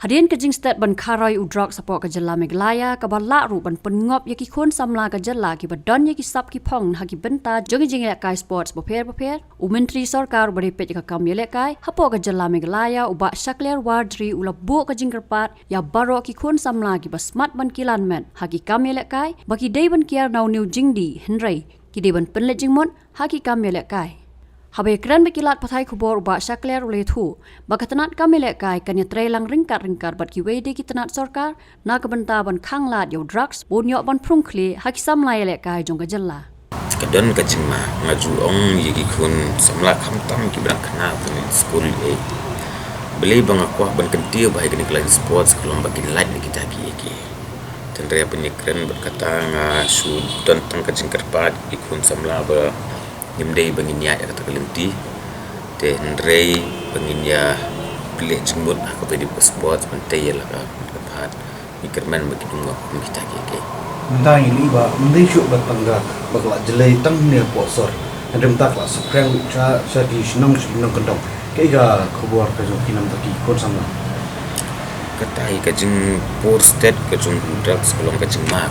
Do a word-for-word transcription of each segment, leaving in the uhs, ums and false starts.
Hadien ka jingstet ban kharoi u drugs hapoh ka jylla Meghalaya, kaba lah ruh ban pynngop ïa ki khun samla ka jylla kiba don ïa ki sap ki phong ha ki bynta jong ki jingïalehkai sports bapher bapher, u Myntri Sorkar uba dei peit ïa ka kam ïalehkai hapoh ka jylla Meghalaya, u Bah Shakliar Warjri, u la buh ka jingkyrpad ïa baroh ki khun samla kiba smat ban kilan met ha ki kam ïalehkai, ba ki dei ban kiar na une u jingdih, hynrei ki dei ban pynleit jingmut ha ki kam ïalehkai. Haba ïakren bad ki lad pathai khubor, u Bah Shakliar u la ïathuh ba ka tnat kam ïalehkai kan ïatreilang ryngkat ryngkat bad kiwei de ki tnat sorkar na ka bynta ban khanglad ïa u drugs, ban ïoh ban phrung khlieh ha ki samla ïalehkai jong ka jylla. Ka don ka jingma, nga ju ong ïa ki khun samla khamtam kiba dang khynnah ban leit skul, eh. Balei ba nga kwah ban kyntiew ba ha kane ka lain sports ka long ba kin lait na kita kiei kiei. Hynrei haba ngi kren bad kata, nga shu don tang ka jingkyrpad ïa ki khun samla ba ngim dei ba ngin ïaid ha kata ka lynti. Te hynrei ba ngin ïa pynleit jingmut ha kaba ïadei bad ka sports, ban tei ïa la ka, ka phad. Ngi kyrmen ba kin ym ngop kum kita kiei kiei. Mynta ngi ïohi ba ym dei shuh ba tang ka, ba ka la jlei tang hangne hapoh sor. Hadien mynta ka la saphriang ruh sha, sha ki shnong, sha ki nongkyndong. Kaei ka khubor ka jong phi na ka bynta ki khun samla? Kata hi ka jingpur stet ka jong u drugs ka long ka jingma.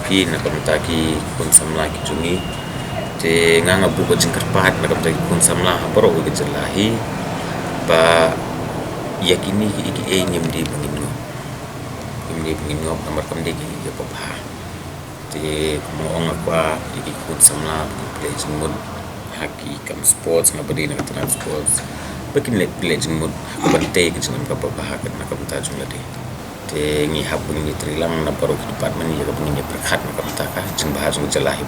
Phi na ka bynta ki khun samla ki jong ngi. Te nga, nga buh ka jingkyrpad na ka bynta ki khun samla ha baroh ka jylla hi, ba ïa kine kiei kiei ngim dei ba ngin ngop. Ngim dei ba ngin ngop namar kam dei kiei kiei kiba bha. Te kumba nga ong, nga kwah ïa ki khun samla ba kin pynleit jingmut ha ki kam sports, nga ba dei na ka tnat sports, ba kin leit pynleit jingmut ha kaba tei ka jingim kaba bha ha ka, na ka bynta jong lade. Te ngi hap ban ïatreilang na baroh ki department ïa kaba ngin ïa pyrkhat na ka bynta ka jingbha jong ka jylla hi.